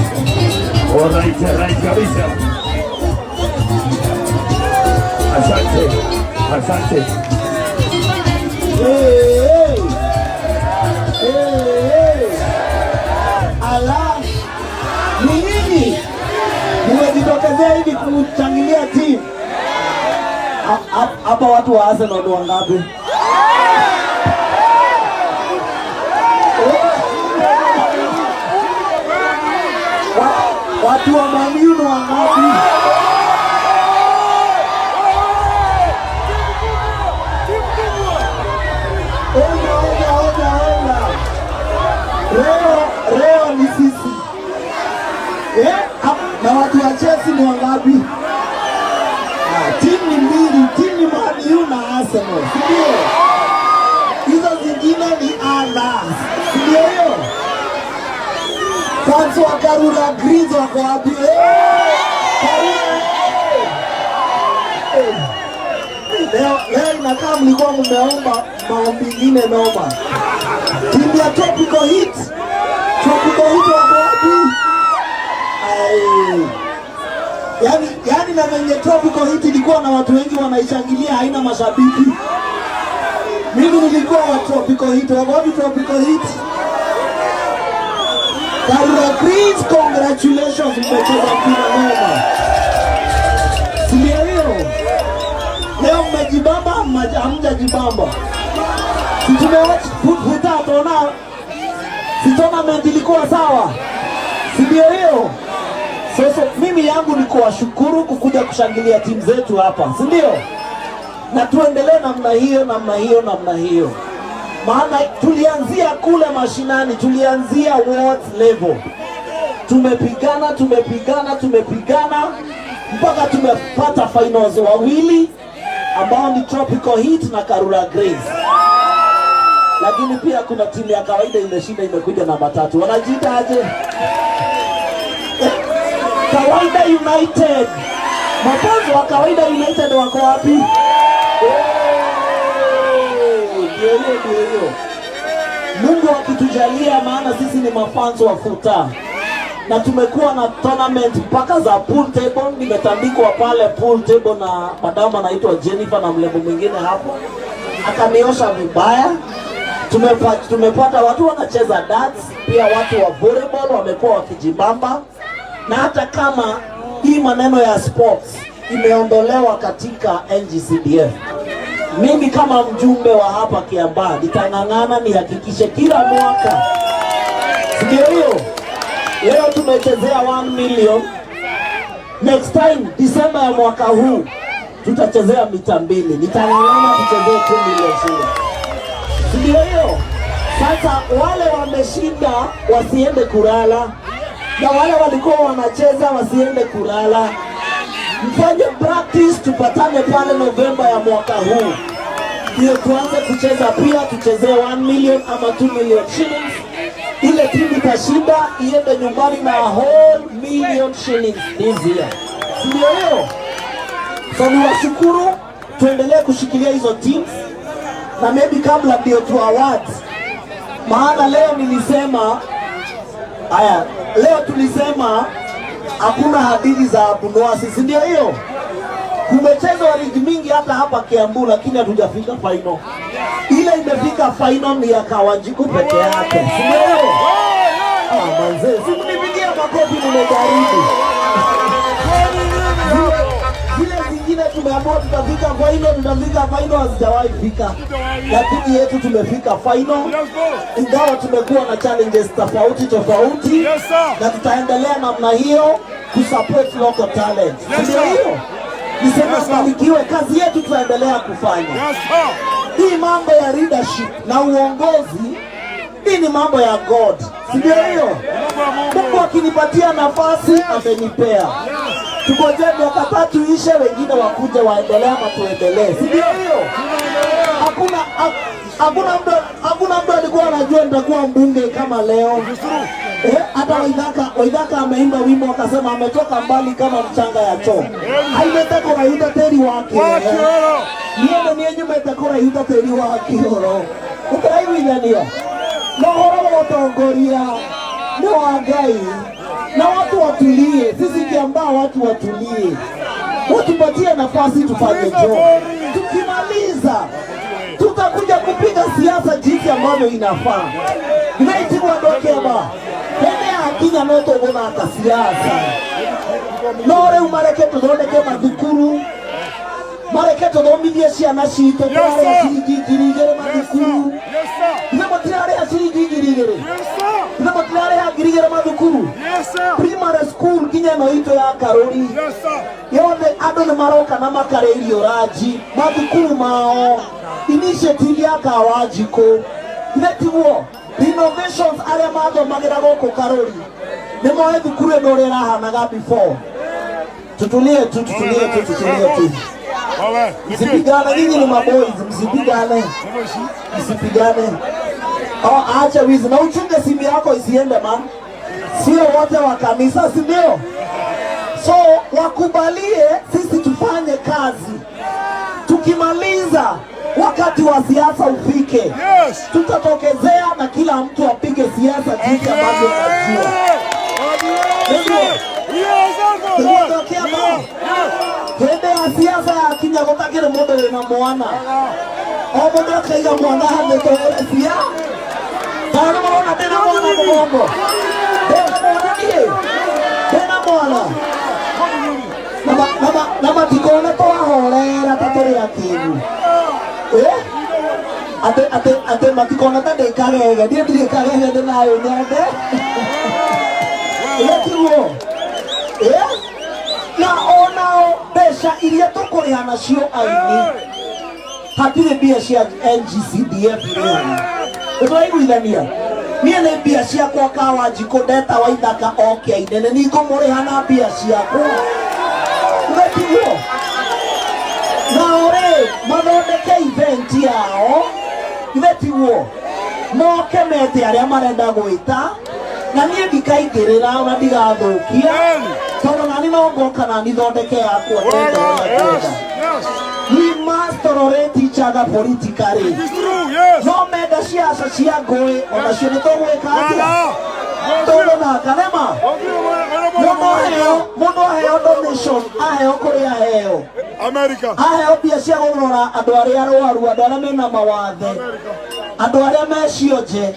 Alright, right kabisa. Asante, asante. Hey, hey. Hey, hey. Ala, ni nini? Mmejitokezea hivi kuchangilia timu hapa? Watu wa Arsenal ni wangapi? Watu wa Man U ni wangapi? Oga, oga, oga, oga. Leo, leo ni sisi. Eh? Na watu wa Chelsea ni wangapi? Ah, timu ni mbili, timu ni Man U na Arsenal, si ndio? Hizo zingine ni others, si ndio hiyo? Fans wa Karura Greens wako wapi? Eh! Karura, eh! Eh! Leo, leo inakaa mlikuwa mmeomba maombi ingine noma. Timu ya Tropical Heat. Tropical Heat wako wapi? Ai. Yani na venye Tropical Heat ilikuwa na watu wengi wanaishangilia, haina mashabiki. Mimi nilikuwa wa Tropical Heat. Wako wapi Tropical Heat? Karura Greens, congratulations, mmecheza mpira noma. Si ndio hiyo? Leo mmejibamba, hamjajibamba? Si tumewatch futa tona, si tournament ilikuwa sawa? Si ndio hiyo? Sasa mimi yangu ni kuwashukuru kukuja kushangilia timu zetu hapa, si ndio? Na tuendelee namna hiyo, namna hiyo, namna hiyo, maana tulianzia kule mashinani, tulianzia ward level, tumepigana, tumepigana, tumepigana mpaka tumepata finals wawili ambao ni Tropical Heat na Karura Greens. Lakini pia kuna timu ya kawaida imeshinda, imekuja namba 3. Wanajiita aje? Kawaida United. Mafanzo wa Kawaida United wako wapi? Ndio hiyo, ndio hiyo. Mungu akitujalia, maana sisi ni mafanzo wa futa na tumekuwa na tournament mpaka za pool table. Nimetandikwa pale pool table na madam anaitwa Jennifer na mlembo mwingine hapo, akaniosha vibaya. Tumepata watu wanacheza darts, pia watu wa volleyball wamekuwa wakijibamba, na hata kama hii maneno ya sports imeondolewa katika NGCDF, mimi kama mjumbe wa hapa Kiambaa nitang'ang'ana nihakikishe kila mwaka, si ndio hiyo? Leo tumechezea 1 million. Next time December ya mwaka huu tutachezea mita 2. Nitang'ang'ana tuchezee 2 million shillings. Si ndio hiyo? Sasa wale wameshinda wasiende kulala, na wale walikuwa wanacheza wasiende kulala. Mfanye practice, tupatane pale Novemba ya mwaka huu, ndio tuanze kucheza pia, tuchezee 1 million ama 2 million shillings. Ile timu itashinda iende nyumbani na a whole million shillings this year, si ndio hiyo? So niwashukuru, tuendelee kushikilia hizo teams na maybe kabla ndio tu awards, maana leo nilisema haya, leo tulisema hakuna hadithi za Abunuwasi, si ndio hiyo? Kumechezwa ligi mingi hata hapa Kiambu, lakini hatujafika final. Ile imefika final ni ya Kawanjiku peke yake. Si ndio? Ah, manze, si mnipigie makofi, nimejaribu. Zile zingine tumeamua tutafika final, tutafika final, hazijawahi fika, lakini yetu tumefika final, ingawa tumekuwa na challenges tofauti tofauti, Yes, sir. Na tutaendelea namna hiyo kusupport local talent. Yes, Ndio sir. hiyo nisema, Yes, sir. barikiwe. Kazi yetu tutaendelea kufanya hii mambo ya leadership na uongozi, hii ni mambo ya God, si ndio hiyo? Mungu akinipatia nafasi amenipea. Tungojee miaka 3 ishe, wengine wakuje waendelee ama tuendelee, si ndio hiyo? Hakuna mtu alikuwa anajua nitakuwa mbunge kama leo. Eh, hata Waithaka ameimba wimbo akasema ametoka mbali kama mchanga ya choo. Aimete kũraihu ta tĩri wa kĩoro. Niĩ nĩ nyumĩte kũraihu ta tĩri wa kĩoro. Ũtũraiguithania na ũhoro wa ũtongoria nĩ wa Ngai na watu watulie. Sisi Kiambaa, watu watulie, watupatie nafasi tufanye job. Tukimaliza tutakuja kupiga siasa jinsi ambavyo inafaa. Ndĩraigua andũ a Kiambaa hĩndĩ ya kinya no tũgũthaka siasa, no rĩu mareke tũthondeke mathukuru, mareke tũthomithie ciana citũ. Tũrarĩha ciringi 2,000 mathukuru. Ithe mũtirarĩha ciringi 2,000? Ithe mũtirarĩha 2,000 mathukuru primary school nginya ĩno itũ ya Karũri yothe? Andũ nĩ maroka na makarĩa irio ranji mathukuru mao, initiative ya Kawanjikũ. Ithe tiguo renovations arĩa mathomagĩra gũkũ Karũri nĩ moe thukuru ĩno ũrĩa ĩrahanaga before. Tutulie tu, tutulie tu, tutulie tu, msipigane. Nyinyi ni maboys, msipigane, msipigane. Oh, acha wizi na uchunge simu yako isiende, man. Sio wote wa kanisa, si ndio? So wakubalie sisi tufanye kazi. Tukimaliza, wakati wa siasa ufike, tutatokezea na kila mtu apige siasa jinsi ambavyo anajua. Nĩguo ma hĩndĩ ya siasa yakinya gũtakĩrĩ mũndũ wĩna mwana, o mũndũ akaiga mwana hamĩtũgĩre cia tondũ nĩ marona ndĩna mwana mũgongo, ndĩna mwana, niĩ ndĩna mwana. Na matikone twahorera ta tũrĩ akĩgu. Eh? Atĩ matikone ta ndĩ kagege, niĩ ndirĩ kagege, ndĩ thayũ nyende. Ĩĩ tiguo? Eh? Na onao mbeca iria tũkũrĩha nacio aini, hatirĩ mbia cia NGCDF irĩhaga. Nĩtũraiguithania? Niĩ nĩ mbia ciakwa Kawanjikũ ndeta Waithaka oke aine, nĩ ningũmũrĩha na mbia ciakwa. Tiguo? Nao rĩ mathondeke event yao, ithe tiguo? Moke mete arĩa marenda gwĩta na niĩ ndikaingĩrĩra ona ndigathũkia, tondũ nani no ngoka na nithondeke yakwa ndenda ũrĩa ngwenda. We must tolerate each other politically. No menda ciaca cia ngũĩ onacio nĩ tũgwĩka atĩa? Tũgũthaka nĩma mũndũ aheo donation, aheo kũrĩa aheo America. Aheo mbia cia kũrora andũ arĩa arwaru, andũ arĩa mena mawathe, andũ arĩa me cionje.